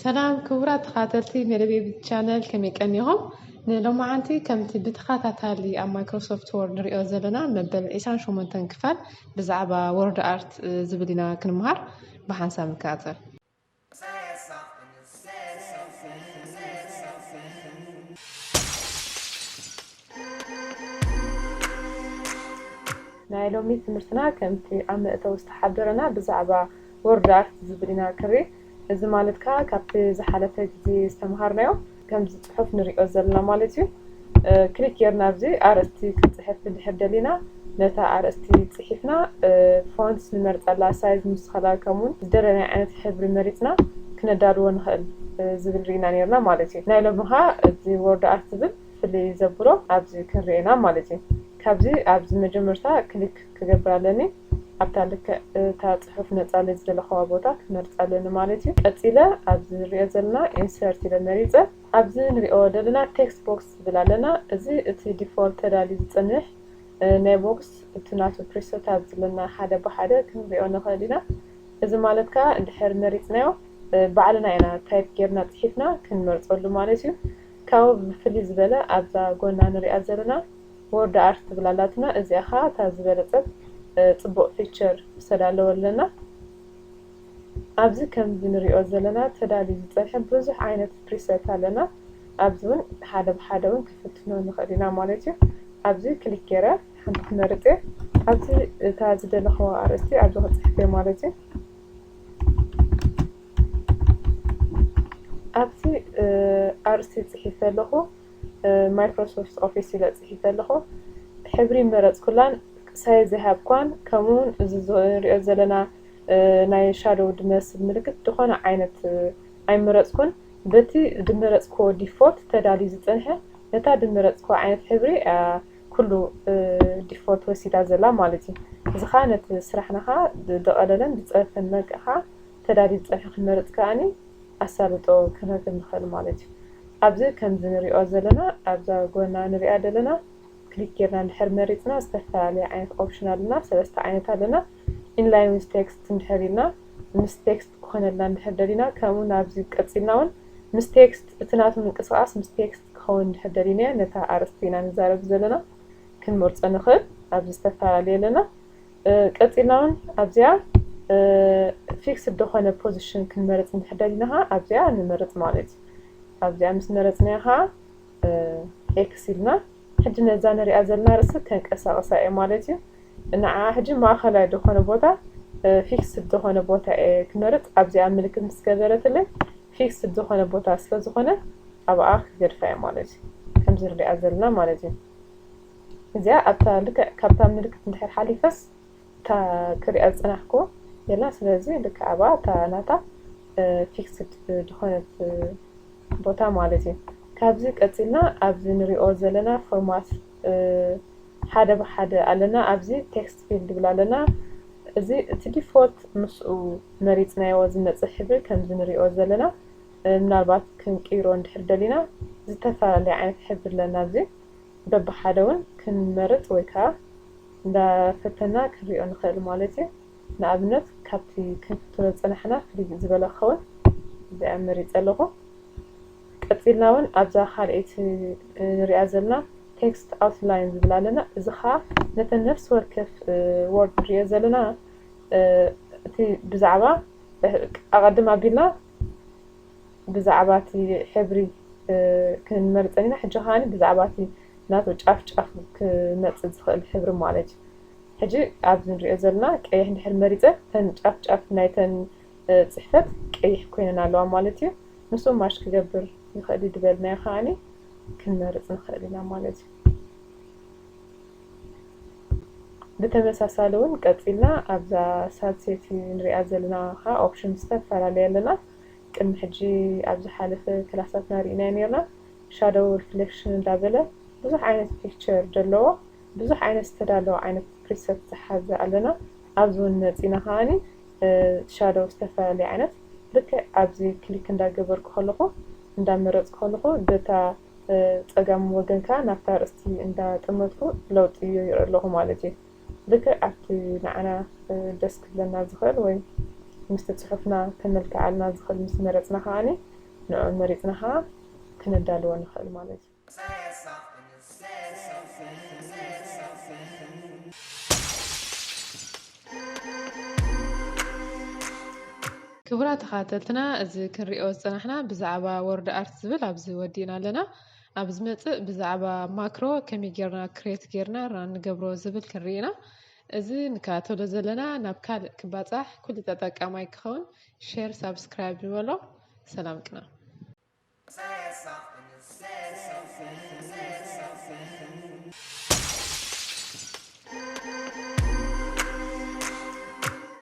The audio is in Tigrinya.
ሰላም ክቡራት ተኸታተልቲ መደብ ቻነል፣ ከመይ ቀኒኹም? ንሎማዓንቲ ከምቲ ብተኸታታሊ ኣብ ማይክሮሶፍት ወርድ ንሪኦ ዘለና መበል ዕስራን ሸሞንተን ክፋል ብዛዕባ ወርድ ኣርት ዝብል ኢና ክንምሃር። ብሓንሳብ ንከታተል። ናይ ሎሚ ትምህርትና ከምቲ ኣብ መእተዊ ዝተሓበረና ብዛዕባ ወርድ ኣርት ዝብል ኢና ክርኢ። እዚ ማለት ከዓ ካብቲ ዝሓለፈ ግዜ ዝተምሃርናዮ ከምዚ ፅሑፍ ንሪኦ ዘለና ማለት እዩ። ክሊክ ጌርና ኣብዚ ኣርእስቲ ክንፅሕፍ እንድሕር ደሊና ነታ ኣርእስቲ ፅሒፍና ፎንትስ ንመርፀላ፣ ሳይዝ ንስኸላ ከምኡውን ዝደለናዮ ዓይነት ሕብሪ መሪፅና ክነዳልዎ ንኽእል ዝብል ርኢና ነርና ማለት እዩ። ናይ ሎሚ ከዓ እዚ ወርድ ኣርት ዝብል ፍልይ ዘብሎ ኣብዚ ክንሪኤና ማለት እዩ። ካብዚ ኣብዚ መጀመርታ ክሊክ ክገብር ኣለኒ። ኣብታ ልክዕ እታ ጽሑፍ ነጻለይ ዝደለኽዋ ቦታ ክመርጽ ኣለኒ ማለት እዩ። ቀጺለ ኣብዚ ንሪኦ ዘለና ኢንሰርት ኢለ መሪጸ። ኣብዚ ንሪኦ ዘለና ቴክስት ቦክስ ዝብል ኣለና። እዚ እቲ ዲፎልት ተዳልዩ ዝጸንሕ ናይ ቦክስ እቲ ናቱ ፕሪሰት ኣብዚ ዘለና ሓደ ብሓደ ክንሪኦ ንኽእል ኢና። እዚ ማለት ከኣ እንድሕር መሪጽናዮ ባዕልና ኢና ታይፕ ጌርና ጽሒፍና ክንመርጸሉ ማለት እዩ። ካብኡ ብፍልይ ዝበለ ኣብዛ ጎና ንሪኣ ዘለና ወርድ ኣርት ትብል ኣላትና። እዚኣ ከኣ እታ ዝበለጸት ጽቡቕ ፊቸር ምሰ ዳለወ ኣለና። ኣብዚ ከምዚ ንሪኦ ዘለና ተዳልዩ ዝጸንሐ ብዙሕ ዓይነት ፕሪሰት ኣለና። ኣብዚ እውን ሓደ ብሓደ እውን ክፍትኖ ንኽእል ኢና ማለት እዩ። ኣብዚ ክሊክ ገይረ ሓንቲ ክመርጽ እየ። ኣብዚ እታ ዝደለኽዋ ኣርእስቲ ኣብዚ ክጽሕፍ እየ ማለት እዩ። ኣብዚ ኣርእስቲ ጽሒፈ ኣለኹ። ማይክሮሶፍት ኦፊስ ኢለ ጽሒፈ ኣለኹ። ሕብሪ መረጽኩላን ሳይዝ ይሃብኳን፣ ከምኡውን እዚ ንሪኦ ዘለና ናይ ሻዶው ድመስል ምልክት ዝኾነ ዓይነት ኣይመረጽኩን። በቲ ድመረጽክዎ ዲፎልት ተዳልዩ ዝጸንሐ ነታ ድመረጽክዎ ዓይነት ሕብሪ ኩሉ ዲፎልት ወሲዳ ዘላ ማለት እዩ። እዚ ኸዓ ነቲ ስራሕና ኸዓ ዝቐለለን ዝጸርፈን መልክዕ ኸዓ ተዳልዩ ዝጸንሐ ክንመርጽ ከኣኒ ኣሳልጦ ክንረክብ ንኽእል ማለት እዩ። ኣብዚ ከምዚ ንሪኦ ዘለና ኣብዛ ጎና ንሪኣ ዘለና ክሊክ ጌርና እንድሕር መሪጽና ዝተፈላለየ ዓይነት ኦፕሽን ኣለና። ሰለስተ ዓይነት ኣለና። ኢንላይን ዊዝ ቴክስት እንድሕር ኢልና ምስ ቴክስት ክኾነልና እንድሕር ደሊና ከምኡ ናብዚ ቀጺልና እውን ምስ ቴክስት እቲ ናቱ ምንቅስቓስ ምስ ቴክስት ክኸውን እንድሕር ደሊና ነታ ኣርእስቲ ኢና ንዛረብ ዘለና ክንመርጾ ንኽእል። ኣብዚ ዝተፈላለየ ኣለና። ቀጺልና እውን ኣብዚኣ ፊክስድ ዝኾነ ፖዚሽን ክንመርጽ እንድሕር ደሊና ኸዓ ኣብዚኣ ንመርጽ ማለት እዩ። ኣብዚኣ ምስ መረጽናዮ ኸዓ ኤክስ ኢልና ሕጂ ነዛ ንሪኣ ዘለና ርእሲ ከንቀሳቕሳ እየ ማለት እዩ። ንዓ ሕጂ ማእኸላይ ዝኾነ ቦታ ፊክስድ ዝኾነ ቦታ እየ ክመርጽ። ኣብዚኣ ምልክት ምስ ገበረትለይ ፊክስድ ዝኾነ ቦታ ስለ ዝኾነ ኣብኣ ክገድፋ እየ ማለት እዩ። ከምዚ ንሪኣ ዘለና ማለት እዩ። እዚኣ ኣብታ ልክዕ ካብታ ምልክት እንድሕር ሓሊፈስ እታ ክሪኣ ዝጸናሕኩ የላ። ስለዚ ልክዕ ኣብኣ እታ ናታ ፊክስድ ዝኾነት ቦታ ማለት እዩ። ካብዚ ቀጺልና ኣብዚ ንሪኦ ዘለና ፎርማት ሓደ ብሓደ ኣለና። ኣብዚ ቴክስት ፊልድ ይብል ኣለና። እዚ እቲ ዲፎልት ምስኡ መሪጽናዮ ዝመጽእ ሕብሪ ከምዚ ንሪኦ ዘለና ምናልባት ክንቅይሮ እንድሕር ደሊና ዝተፈላለየ ዓይነት ሕብሪ ኣለና። ኣብዚ በብሓደ እውን ክንመርጽ ወይ ከዓ እንዳፈተና ክንሪኦ ንኽእል ማለት እዩ። ንኣብነት ካብቲ ክንፍትኖ ዝጸናሕና ፍልይ ዝበለ ክኸውን እዚኣ መሪጸ ኣለኹ። ቀጺልና እውን ኣብዛ ካልኣይቲ ንሪኣ ዘለና ቴክስት ኣውትላይን ዝብል ኣለና። እዚ ከዓ ነተን ነፍሲ ወከፍ ወርድ ንሪኦ ዘለና እቲ ብዛዕባ ኣቐድም ኣቢልና ብዛዕባ እቲ ሕብሪ ክንመርጸን ኢና። ሕጂ ከዓኒ ብዛዕባ እቲ ናቱ ጫፍ ጫፍ ክመጽእ ዝኽእል ሕብሪ ማለት እዩ። ሕጂ ኣብዚ ንሪኦ ዘለና ቀይሕ እንድሕር መሪጸ እተን ጫፍ ጫፍ ናይተን ጽሕፈት ቀይሕ ኮይነን ኣለዋ ማለት እዩ። ንሱ ማሽ ክገብር ይኽእል እዩ ዝበልናዮ ከዓኒ ክንመርጽ ንኽእል ኢና ማለት እዩ። ብተመሳሳሊ እውን ቀጺልና ኣብዛ ሳብሴት ንሪኣ ዘለና ከዓ ኦፕሽን ዝተፈላለየ ኣለና። ቅድሚ ሕጂ ኣብ ዝሓለፈ ክላሳትና ርኢናዮ ነርና። ሻዶው ሪፍሌክሽን እንዳበለ ብዙሕ ዓይነት ፒክቸር ዘለዎ ብዙሕ ዓይነት ዝተዳለወ ዓይነት ፕሪሰት ዝሓዘ ኣለና። ኣብዚ እውን መፂና ከዓኒ ሻዶው ዝተፈላለየ ዓይነት ልክዕ ኣብዚ ክሊክ እንዳገበርኩ ከለኹ እንዳመረፅኩ ከለኹ በታ ጸጋም ወገንካ ናብታ ኣርእስቲ እንዳጠመትኩ ለውጢ ይርኢ ኣለኹ ማለት እዩ። ልክዕ ኣብቲ ንዓና ደስ ክብለና ዝኽእል ወይ ምስቲ ጽሑፍና ከመልክዓልና ዝኽእል ምስ መረጽና ከዓኒ ንዑ መሪጽና ከዓ ክነዳልዎ ንኽእል ማለት እዩ። ክቡራት ተኸታተልትና፣ እዚ ክንሪኦ ዝጸናሕና ብዛዕባ ወርድ ኣርት ዝብል ኣብዚ ወዲእና ኣለና። ኣብ ዝመጽእ ብዛዕባ ማክሮ ከመይ ጌርና ክሬት ጌርና ራን ንገብሮ ዝብል ክንርኢ ኢና። እዚ ንከታተሎ ዘለና ናብ ካልእ ክባጻሕ ኩሉ ተጠቃማይ ክኸውን ሼር ሳብስክራይብ ንበሎ። ሰላም ቅና።